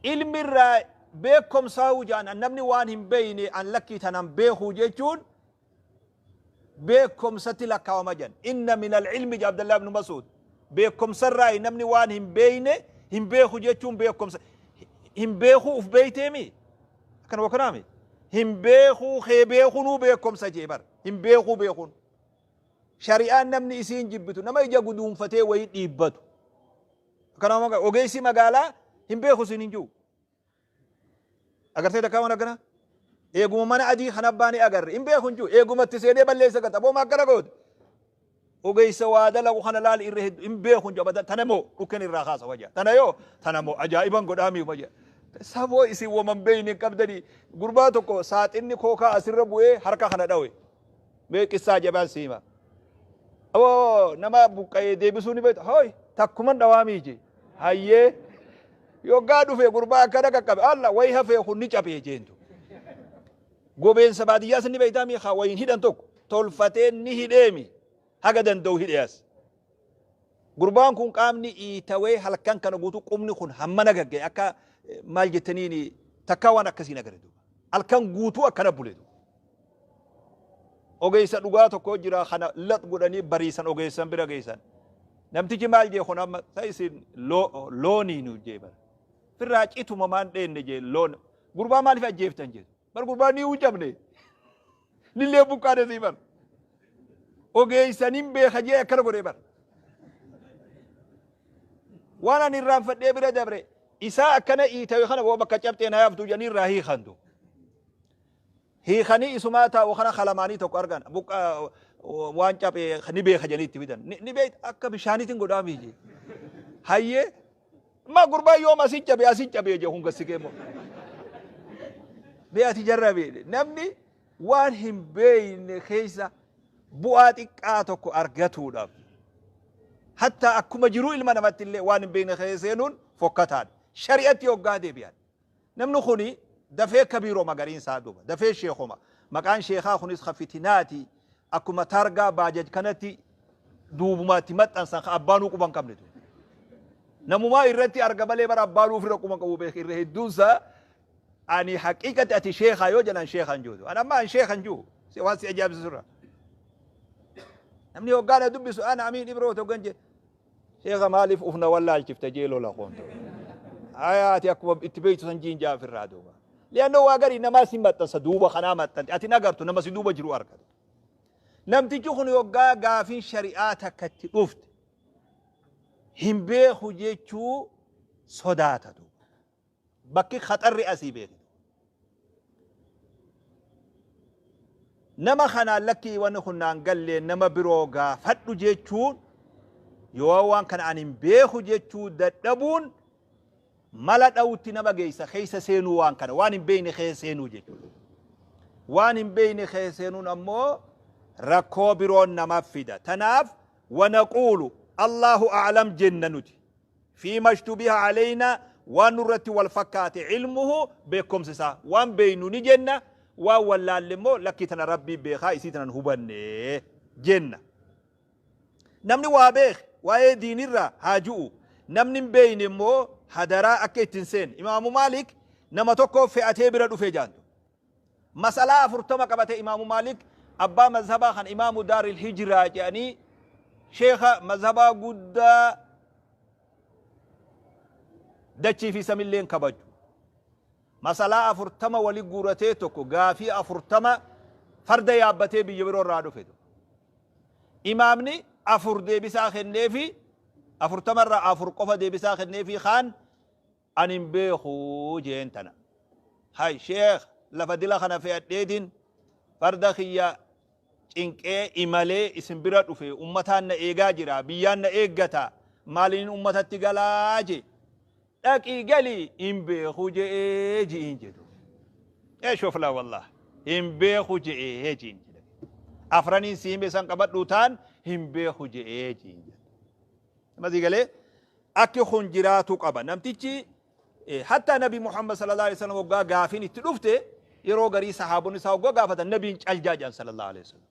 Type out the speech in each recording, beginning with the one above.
Ilmi irraa beekomsaa'uu ja'an namni waan hin beeyne an lakkii tanan beekuu jechuun beekomsatti lakkaawama jan. Inna min al-ilmi ja Abdallah ibn Mas'ud. Beekomsarraa namni waan hin beeyne hin beeku jechuun beekomsa. Hin beekuu uf beeyteemi? Akkana wakkanaami? Hin beekuu kee beekunuu beekomsa jee bar. Hin beekuu beekuun. Shari'aan namni isiin jibbitu nama ija guduunfatee wayii dhiibbatu. Akkana ogeessi magaalaa hin beeku siin hin jiru. Agartee takkaa waan akkana? Eeguma mana adii kan abbaa ni agarre hin beeku hin jiru. Eeguma itti seenee balleessa gata. Aboo akkana goote. Ogeessa waa dalagu kana laali irra hedduu hin beeku hin jiru. Abadan tana moo dhukkeen irraa kaasa wajja. Tana yoo tana moo ajaa'iban godhaa mi'u wajja. Saboo isin waman beeyne hin qabdanii. Gurbaa tokko saaxinni kookaa asirra bu'ee harka kana dhawe. Mee qissaa jabaan si hima. Aboo nama buqqa'ee deebisuu ni beekta. Hooy takkuman dhawaa miije. Hayyee yoggaa dhufe gurbaa akkana qaqqabe. Alla wayi hafee kun ni cabee jeentu. Gobeensa baadiyyaas ni beektaa mi haa wayiin hidhan tokko tolfatee ni hidheemi haga danda'u hidhe as. Gurbaan kun qaamni iitawee halkan kana guutuu qubni kun hammana gagga'e akka maal jettaniin takkaa waan akkasiin agarre duuba. Halkan guutuu akkana bule duuba. Ogeessa dhugaa tokko jira kana lax godhanii bariisan ogeessan bira geessan. Namtichi maal jee kun amma ta isin loonii nu jee bara. Firraa cituma maan dheenne jee loon. Gurbaa maaliif ajjeeftan jee. Bar gurbaa ni hucamne. Nillee buqqaane sii bar. Ogeessanin beeka jee akkana godhee bar. Waan ani irraanfadhee bira dabre isaa akkana iitawe kana boo bakka cabxee na yaaftu jedhanii irraa hiikantu. Hiikanii isumaa taa'u kana kalamaanii tokko argan buqqa waan caphee ni beeka jedhanii itti fidan. Ni beekta akka bishaaniitiin godhaa miiji. Hayyee ma gurbaa yoom asin cabe asin cabee jee kun gassikee immoo. Mee ati jarra beekne namni waan hin beekne keessa bu'aa xiqqaa tokko argatuudhaaf hatta akkuma jiruu ilma namatti illee waan hin beekne keessa seenuun fokkataadha. Shari'atti hoggaa deebi'an. Namni kuni dafee kabiiroma gariin isaa duuba. Dafee sheekoma. Maqaan sheekaa kunis ka fitinaati. Akkuma taargaa baajaj kanatti duubuma itti maxxansan ka abbaanuu quba hin qabne duuba. Namumaa irratti arga malee bara abbaanuu ofirra quba hin qabu beek irra hedduunsaa ani haqiiqatti ati sheekaa yoo jedhan sheekaa hin jiru. Ani amma an sheeka hin jiru. Waan si ajaa'ibsiisu irraa. Namni hoggaa na dubbisu ana amiin ibroo hoggan jedhe. Sheekha maaliif uf na wallaalchifta jee lola qoonto. Haya ati akkuma itti beektu san jiin jaa ofirraa duuba. Li'annoo waa garii namaa si maxxansa duuba kanaa maxxante ati hin agartu nama si duuba jiru argatu. Namtichi kun yoggaa gaafiin shari'aa takka itti dhufte hin beeku jechuu sodaata duuba. Bakki khaxarri asii beeki. Nama kanaan lakkii wanni kun naan galle nama biroo gaafadhu jechuun yoo waan kana ani hin beeku jechuu dadhabuun mala dhawutti nama geessa keessa seenuu waan kana waan hin beekne keessa seenuu jechuudha. Waan hin beekne keessa seenuun ammoo rakkoo biroon nama fida. Tanaaf wanaquulu Allahu a'lam jenna nuti. Fiima ishtubiha aleynaa waan nurratti wal fakkaate ilmuhu beekkomsi isaa waan beeynu ni jenna waan wallaalle immoo lakkii tana Rabbii beekaa isii tana hin hubanne jenna. Namni waa beeke waa'ee diinirraa haa ju'u namni hin beeyne immoo hadaraa akka itti hin seenne. Imaamu Maalik nama tokko fe'atee bira dhufe jaantu. Masalaa 40 qabate Imaamu Maalik abbaa mazhabaa kan Imaamu Daaril Hijraa jedhanii sheekha mazhabaa guddaa dachii fi samilleen kabaju. Masalaa 40 wali guuratee tokko gaafii 40 farda yaabbatee biyya biroo irraa dhufe. Imaamni 4 deebisaa kenneefi 40 irraa 4 qofa deebisaa kenneefi kaan Ani hin beeku jeen tana. Hay sheekh lafa dila kana fe'adheetin farda kiyya cinqee imalee isin bira dhufe ummataan na eegaa jira biyyaan na eeggata maalinin ummatatti galaa jee. Dhaqii gali hin beeku je'ee ji'iin jedhu. Ee shofla wallah hin beeku je'ee ji'iin jedhe. Afraniin si hime san qabadhuu taan hin beeku je'ee ji'iin jedhe. Masii galee Akki kun jiraatuu qaba. Namtichi hattaa Nabi Muhammad sallallahu alaihi wasallam waggaa gaafiin itti dhufte yeroo garii sahaabonni isaa waggaa gaafatan nabiin cal jaa jedhan sallallahu alaihi wasallam.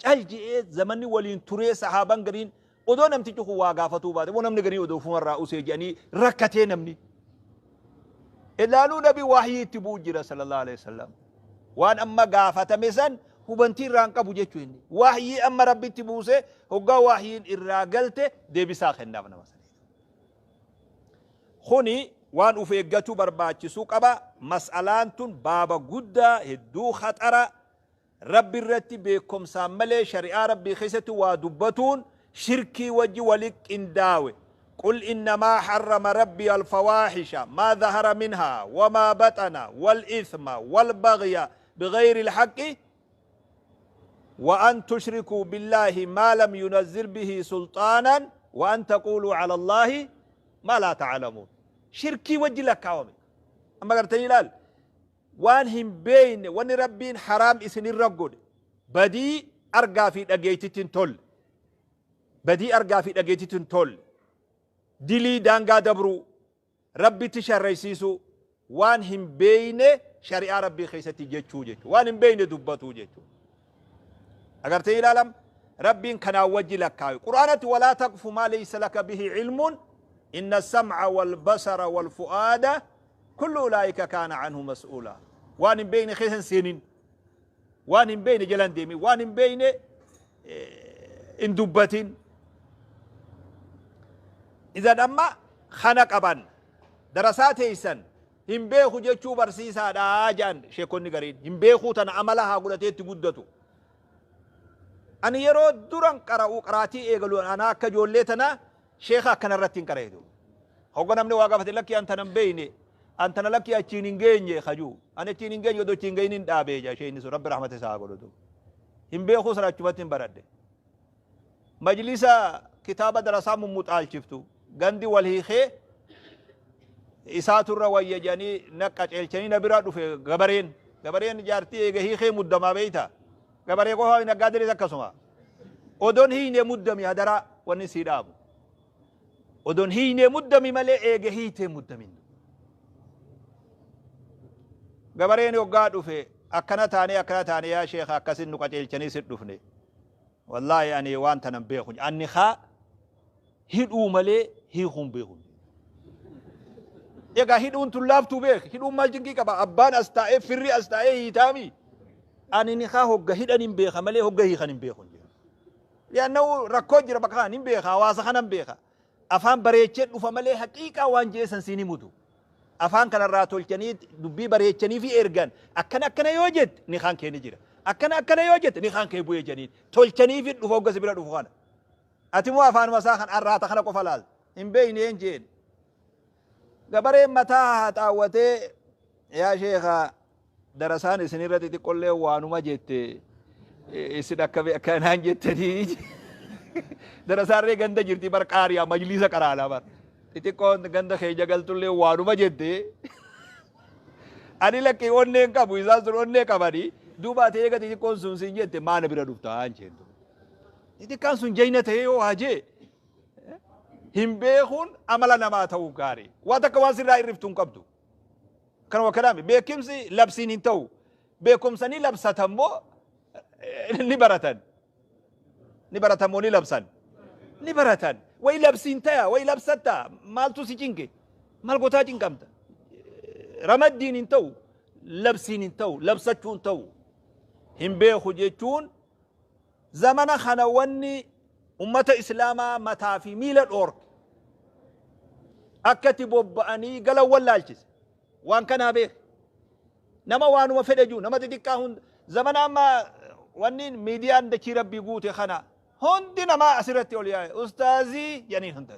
Cal je'ee zamanni waliin turee sahaaban gariin odoo namtichi kun waa gaafatuu baate moo namni gariin odoo ofumarraa usee jedhanii rakkatee namni. Ilaaluu nabi wahyii itti bu'u jira sallallahu alaihi wasallam. Waan amma gaafatame san hubantii irraa hin qabu jechuu inni. Wahyii amma rabbitti buuse hoggaa wahyiin irraa galte deebisaa kennaaf nama sanii. Kuni waan uf eeggachuu barbaachisuu qaba. Mas'alaan tun baaba guddaa hedduu khaxara. Rabbi irratti beekomsaan malee shari'aa Rabbii keessatti waa dubbatuun shirkii wajji wali qindaawe. Qul innamaa harrama Rabbii alfawaahisha maa dhahara minhaa wamaa baxana wal ithma wal baghya bighayri alhaqqi wa an tushrikuu billaahi maa lam yunazzil bihi sulxaanan wa an taquuluu ala Allaahi maa laa ta'lamuun. Shirkii wajji lakkaawame. Amma gartanii ilaal. Waan hin beeyne wanni Rabbiin haraam isinirra godhe badii argaa fi dhageeytitti hin tolle. Badii argaa fi dhageeytitti hin tolle. Dilii daangaa dabruu, Rabbitti sharraysiisuu, waan hin beeyne shari'aa Rabbii keessatti jechuu jechuudha. Waan hin beeyne dubbatuu jechuudha. Agartee ilaalam Rabbiin kanaan wajji lakkaawe. Qur'aanatti walaa taqfu maa leeysa laka bihi ilmuun inna sam'a wal basara wal fu'aada kullu ulaa'ika kaana anhu mas'uula. Waan hin beekne keessa hin seenin. Waan hin beekne jala hin deemin. Waan hin beekne hin dubbatin. Idan amma kana qaban darasaa teessan hin beeku jechuu barsiisaadha jedhan sheekonni gariin. Hin beekuu tana amala haa godhatee itti guddatu. Ani yeroo duran qara'u qaraatii eegalu anaa akka ijoollee tanaa sheeka akkana irratti hin qara'e. Hogga namni waa gaafate lakki an tana hin beeyne an tana lakki achiin hin geenye kajuu ani achiin hin geenye odoo achiin hin gahin hin dhaabee jaa sheeyni sun rabbi rahmata isaa haa godhatu. Hin beekuu sana achumatti hin baradhe. Majlisa kitaaba darasaa mummuxaalchiftu gandi wal hiikee isaatu irra wayya jedhanii na qaceelchanii na bira dhufe gabareen. Gabareen jaartii eega hiikee muddamaa beeyta. Gabaree qofa naggaadenis akkasuma. Odoon hiine muddami hadaraa wanni sii dhaabu. Odoon hiine muddami malee eega hiitee muddamin. Gabareen hoggaa dhufe akkana taanee akkana taanee yaa sheekha akkasin nu qaceelchanii sit dhufne. Wallaahi ani waan tana hin beeku. Anni kaa hidhuu malee hiikuu hin beeku. Egaa hidhuun tun laaftuu beek. Hidhuun maal cinqii qaba? Abbaan as taa'ee firri as taa'ee hiitaami. Ani ni kaa hogga hidhan hin beeka malee hogga hiikan hin beeku. Li'annahu rakkoo jira bakka kana hin beeka hawaasa kana hin beeka. Afaan bareechee dhufa malee haqiiqaa waan je'e san siin himutu. Afaan kanarraa tolchanii dubbii bareechanii fi ergan akkana akkana yoo jette nikaan kee ni jira. Akkana akkana yoo jette nikaan kee bu'ee jedhaniin tolchanii fi dhufa hogga si bira dhufu kana. Ati immoo afaanuma isaa kan arraata kana qofa laalta. Hin beekne een jeen. Gabareen mataa haxaawwatee yaa sheekha Darasaan isinirra xixiqqollee waanuma jette isin akkami akkanaan jettanii darasaarree ganda jirti bar qaariyaa majliisa qaraanaa bar xixiqqoon ganda keenya galtullee waanuma jette ani lakkii onneen qabu isaan sun onnee qabanii duuba ati eega xixiqqoon sun siin jette maana bira dhuftaa hin jettu xixiqqaan sun jayna ta'ee yoo haa jee hin beekuun amala namaa ta'uu gaarii waa takka waan sirraa irriftu hin qabdu. Kanuma kanaami beekimsi labsiin hin ta'u. Beekumsa ni labsatan moo ni baratan? Ni baratan moo ni labsan? Ni baratan. Wayi labsiin taya, wayi labsatta. Maaltu si cinqe? Maal gotaa cinqamta? Ramaddiin hin ta'u, labsiin hin ta'u, labsachuu hin ta'u. Hin beeku jechuun zamana kana wanni ummata islaamaa mataa fi miila dhoorke akka itti bobba'anii galan wallaalchise. Waan kanaa beeke. Nama waanuma fedhe jiru nama xixiqqaa hunda zamana amma wanni miidiyaan dachii rabbii guute kana hundi namaa asirratti ol yaa'e ustaazii jedhanii hunda.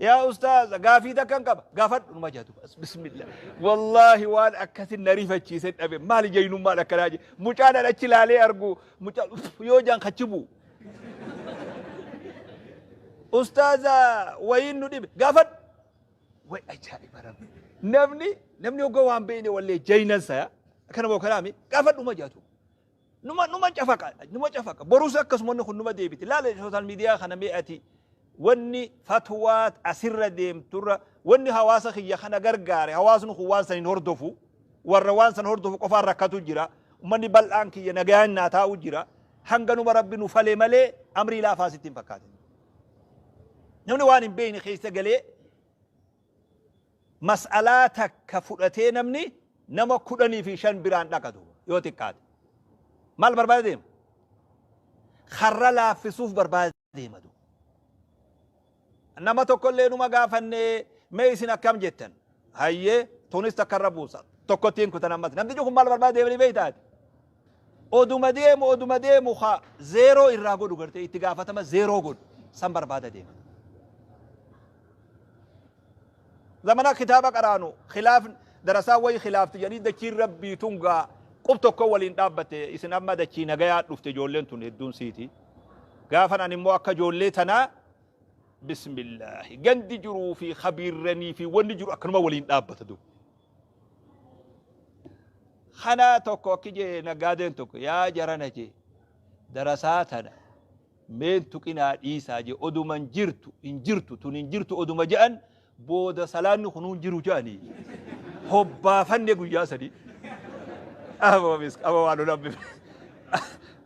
Yaa ustaaza gaafii takkan qaba gaafadhu numa jedhu bismillah wallaahi waan akkasin na rifachiise dhabe maali jaynummaan akkanaa jedhe mucaan an achi laalee argu mucaa yoo jaan kachi bu'u. Ustaaza wayiin nu dhibe gaafadhu. Way ajaa'iba rabbi. Namni namni hogga waan beekne wallee jaynan saya akkana moo kanaami gaafadhu ma jaatu. Numa numa cafaqa numa cafaqa borus akkasuma wanni kun numa deebiti laala sooshaal miidiyaa kana mee ati wanni fatwaa asirra deemturra wanni hawaasa kiyya kana gargaare hawaasni kun waan san hin hordofu warra waan san hordofu qofaan rakkatu jira ummanni bal'aan kiyya nagayaan naa taa'u jira hanganuma rabbi nu fale malee amrii laafaa sitti hin fakkaatin. Namni waan hin beekne keessa galee Mas'alaa takka fudhatee namni nama 15 biraan dhaqa duuba yoo xiqqaate. Maal barbaada deema? Karra laaffisuuf barbaada deema duuba. Nama tokkollee numa gaafannee, mee isin akkam jettan? Hayyee, tunis takka irra buusa. Tokkottiin kutan ammas. Namtichi kun maal barbaada deemanii beektaati? Oduma deemu oduma deemu ka zeeroo irraa godhu gartee itti gaafatama zeeroo godhu san barbaada deema. Zamana kitaaba qaraanu khilaaf darasaa wayi khilaafti jedhanii dachiin rabbii tun gaa qub tokko waliin dhaabbatte. Isin amma dachii nagayaa dhufte, ijoolleen tun hedduun siiti. Gaafan ani immoo akka ijoollee tanaa, bismillaahi, gandi jiruu fi kabiirranii fi wanni jiru akkanuma waliin dhaabbata duuba. Kana tokko akki jee, naggaadeen tokko, yaa jarana jee, darasaa tana meen tuqinaa dhiisaa jee, oduman jirtu hin jirtu tun hin jirtu oduma je'an, booda salaanni kunuun jiru je'anii hobbaafanne guyyaa 3. Aboo misk, aboo waan nun hambifne,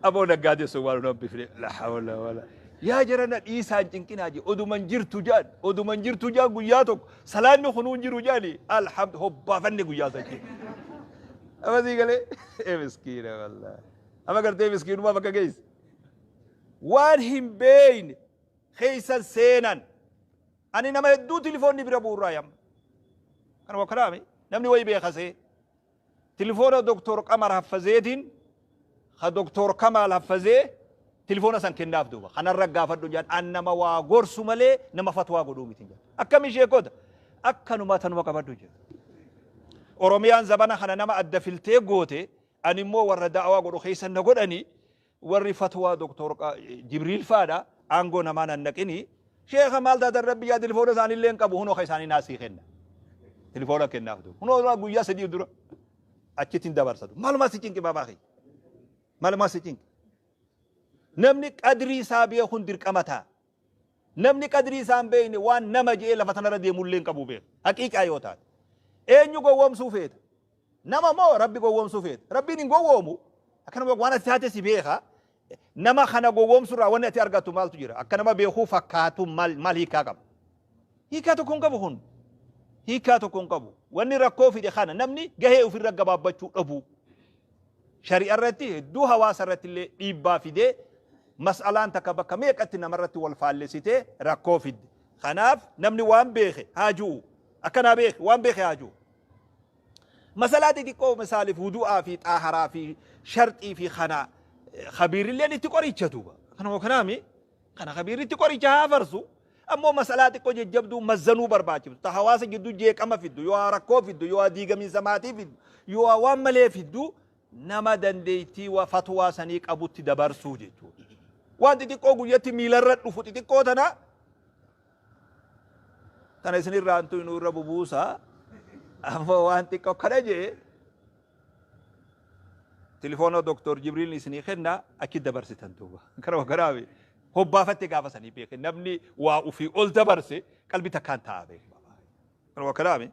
aboo naggaadee sun waan nun hambifne, la hawla wala. Yaa jarana, dhiisaa, hin cinqinaa jee, oduman jirtu je'an, oduman jirtu je'an, guyyaa tokko salaanni kunuun jiru je'anii alhamdu hobbaafanne guyyaa 3. Amma sii galee, ee miskiina, wallaahi amma gartee miskiinummaa bakka geesse. Waan hin beeyne keeysan seenan. Ani nama hedduu tilifoonni bira bu'urraa yamma kana wakkanaami namni wayi beekasee tilifoona Doktor Qamar Haffazeetiin ka Doktor Kamaal Haffazee tilifoona san kennaaf duuba kanarra gaafadhu jedhan. An nama waa gorsu malee nama fatwaa godhuu miti jedhan. Akkami sheekota akkanuma tanuma qabadhu jedhu. Oromiyaan zabana kana nama adda filtee goote. Ani immoo warra da'awaa godhu keessa na godhanii, warri fatwaa Doktor Jibriil faadha. Aangoo namaa nan naqini. Sheeka maal taatan, rabbi yaa, tilifoona isaaniillee hin qabu, hunoo ka isaanii naa sii kenna. Tilifoona kennaaf duuba hunoo guyyaa 3 dura achitti hin dabarsatu. Maalumaa si cinqi, baabaa kiyya, maalumaa si cinqi? Namni qadrii isaa beekuun dirqama ta'a. Namni qadrii isaa hin beekne waan nama je'ee lafa tanarra deemullee hin qabu beeka. Haqiiqaa yoo taate, eenyu gowwoomsuu feeta? Nama moo rabbi gowwoomsuu feeta? Rabbiin hin gowwoomu. Akkanuma waan ati taate si beeka. Nama kana gowwoomsurraa wanni ati argattu maaltu jira? Akka nama beekuu fakkaatu maal maal hiikaa qaba? Hiikaa tokko hin qabu kun. Hiikaa tokko hin qabu. Wanni rakkoo fide kana namni gahee ofirra gabaabbachuu dhabuu. Shari'a irratti hedduu, hawaasa irratti illee dhiibbaa fidee, mas'alaan takka bakka meeqatti namarratti wal faallessitee rakkoo fidde. Kanaaf namni waan beeke haa ju'u. Akkanaa beeke, waan beeke haa ju'u. Masalaa xixiqqoo misaaliif wudu'aa fi xaaharaa fi sharxii fi kana kabiirilleen itti qoricha duuba. Kanuma kanaami kana kabiirri itti qoricha haa farsu. Ammoo masalaa xiqqoo jajjabduu mazzanuu barbaachiftu, ta hawaasa gidduu jeeqama fiddu, yoo rakkoo fiddu, yoo diigamiinsa maatii fiddu, yoo waan malee fiddu, nama dandeettii wa fatwaa sanii qabutti dabarsuu jechuudha. Waan xixiqqoo guyyatti miilarra dhufu xixiqqoo tana tana isinirraa hantu inuu irra bubuusa. Ammoo waan xiqqoo kana jee tilifoona Doktor Jibriil isinii kenna, achi dabarsitan duuba. Kana kanaafi hobbaafatte gaafa sanii beeke, namni waa ufii ol dabarse qalbi takkaan taa'a beeke. Kanuma kanaami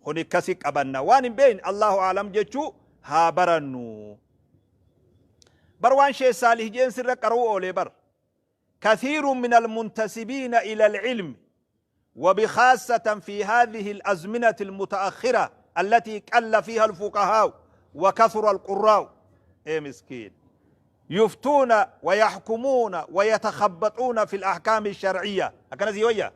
kuni akkasi qabanna. Waan hin beekne Allahu aalam jechuu haa barannu. Bar waan Sheekh Saalih jeen sirra qara'uu oolee bar. كثير من المنتسبين إلى العلم، وبخاصة في هذه الأزمنة المتأخرة التي قل فيها الفقهاء وكثر القراء، إيه مسكين، يفتون ويحكمون ويتخبطون في الأحكام الشرعية. أكنا سيوية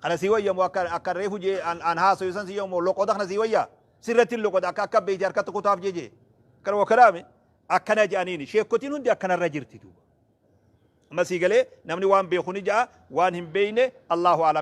أنا سيوية مو أكن ريفو جي أن هاسو يسان سيوم لقود أخنا سيوية سرة اللقود أكا أكا بيجي أركا تقطاف جي جي كانوا كلامي akkana jedhaniini. Sheekotiin hundi akkanarra jirti duuba. Amma sii galee, namni waan beeku ni ja'a, waan hin beeyne Allahu alam.